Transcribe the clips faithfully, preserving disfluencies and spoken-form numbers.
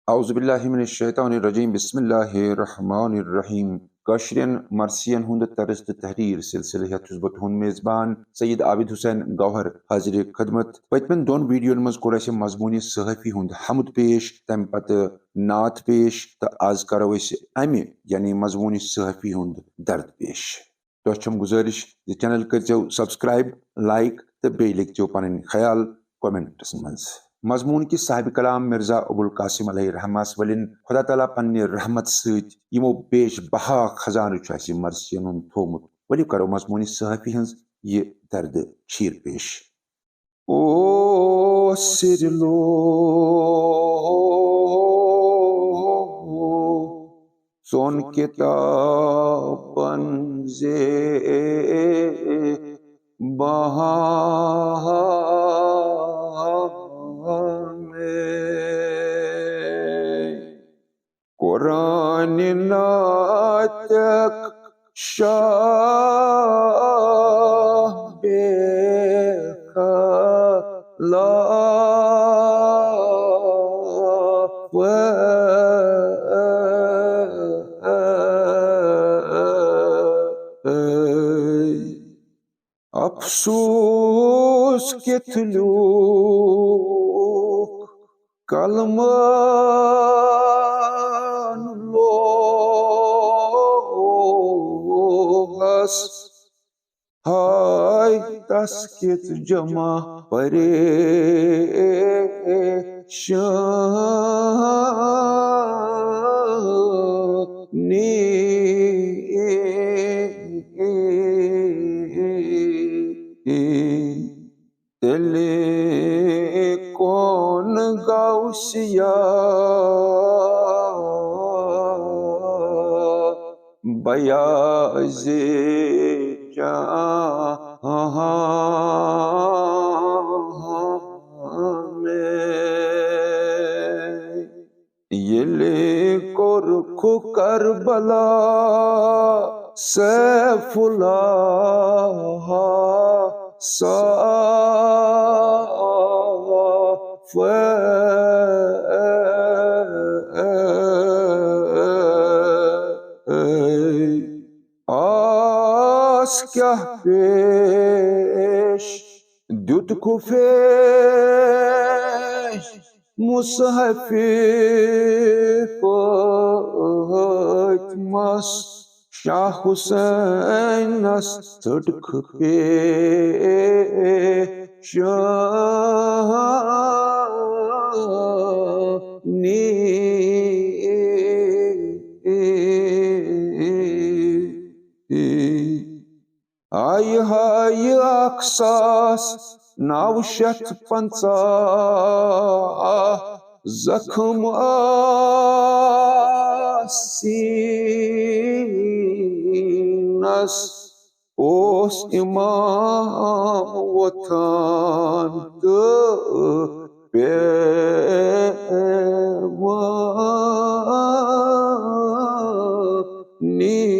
اعوذ باللہ من الشیطان الرجیم، بسم اللہ الرحمن الرحیم۔ کٲشرٮ۪ن مرثین ہُنٛد طرز تہٕ تحریر سلسلہٕ ہٮ۪تھ چھُس بہٕ تُہُنٛد میزبان سید عابد حسین گوہر حاضر خدمت۔ پٔتمٮ۪ن دۄن ویڈیون منٛز کوٚر اَسہِ مضموٗنِ صحافی ہُنٛد حمد پیش، تَمہِ پتہٕ نعت پیش، تہٕ آز کرو أسۍ اَمہِ یعنی مضموٗنِ صحافی ہُنٛد درد پیش۔ تۄہہِ چھم گُزٲرِش زِ چینل کٔرۍزیو subscribe، like تہٕ بیٚیہِ لیکھزیو پنٕنۍ خیال comments منٛز۔ مضموٗن کِس صاحب کلام مرزا ابوالقاسم علیہ رحمس ولین خدا تعالیٰ پننہِ رحمت سۭتۍ یِمو بیش بہا خزانہٕ چھُ اَسہِ مرثین ہُنٛد تھوومُت۔ ؤلِو کرو مضموٗنِ صحافی ہٕنٛز یہِ درد چیٖر پیش۔ او سِر لوگ ژۄن کِتابن زِ بہا مےٚ۔ قرآن ناطق شاہ بے خلاف۔ افسوس کِتھ لیوٗکھ قلمن لوہس، ہاے تس کِژھ جمع پریشانی۔ تیٚلہِ کون غوثیہ بیازِ جان مےٚ۔ ییٚلہِ کوٚرکھُ کربلا سیف اللہ صاف۔ آس کیٛاہ پیش دیُتکھُ پیش مصحفہِ پٲٹھۍ مس۔ شاہ حسینس ژٔٹکھٕ پیشانی۔ آیہِ ہایہِ اکھ ساس نو شیٚتھ پنٛژاہ زخم آسیٖنس۔ اوس امام وۄتھان تہٕ پیوانی۔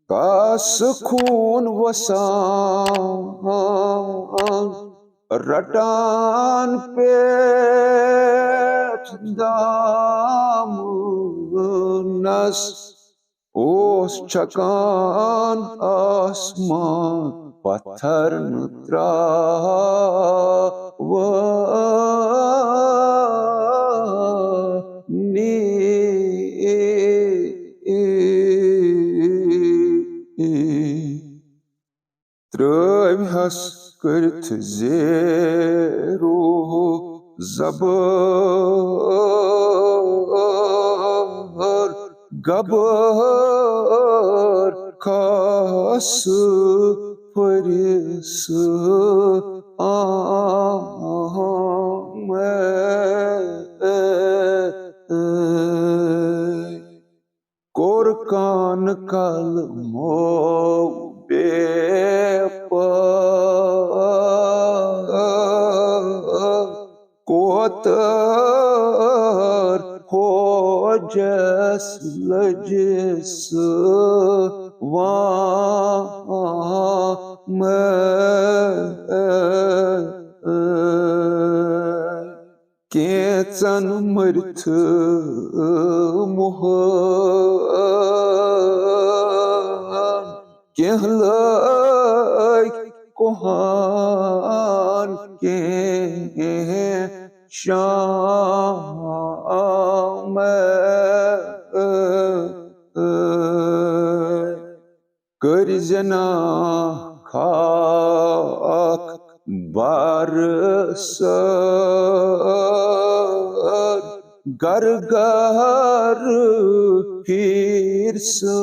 کاسہٕ خوٗن وسان رٹان پٮ۪ٹھ دامنس۔ اوس چھکان آسمان پتھر نہٕ تراونی۔ ترٲوۍ ہس کٔرِتھ زیرو زبر گبر خاص پرس آمد۔ کوٚر کان کلمو بے پٲر، کوتر فوجس لٔجِس وان۔ مٲلۍ۔ کینٛژن مٔرتھ موہن، کینٛہہ لٲگۍ کوہان، کینٛہہ شام۔ کٔرۍ زِ نا خاک بار سر، گرٕ گرٕ پھیٖر سُہ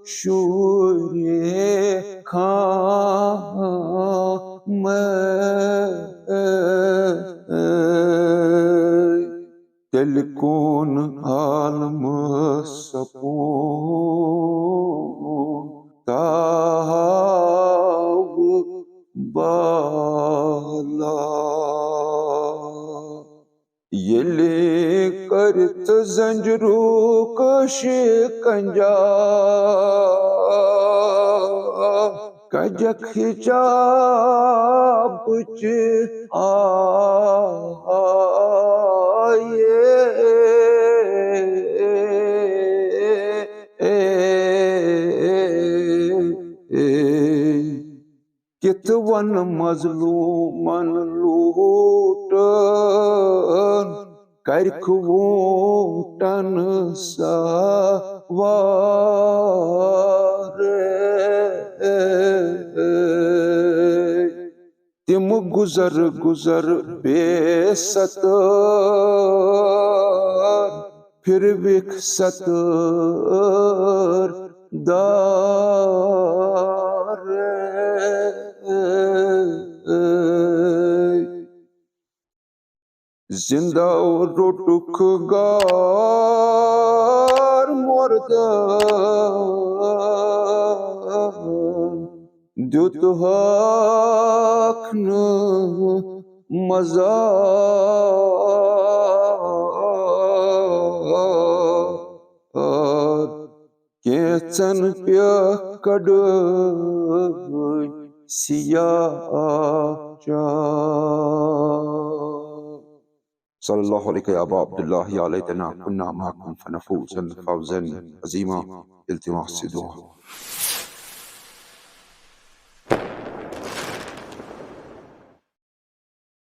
شُرۍ خام۔ تیٚلہِ کون عالمس سکون تھاوٕ بالا۔ ییٚلہِ کٔرِتھ زنجیرُک شِکنجا، کجکھ حجابٕچ آیہِ۔ کِتھ وَن مظلوٗمَن لوٗٹن، کَرِکھ ووٗٹَن سوار۔ تِم گُزر گُزر بے ستار، پھِروِکھ ستار دار۔ زِندو روٚٹُکھ گار مُردَن، دیُت ہاکھ نہٕ مزار۔ کینٛژن پیٚکھ کڑٲے سیاہ چاہ۔ صلی اللہ علیک یا ابا عبداللہ، یا لیتنا کنا معکم فنفوز فوزا عظیما۔ التماس دعا۔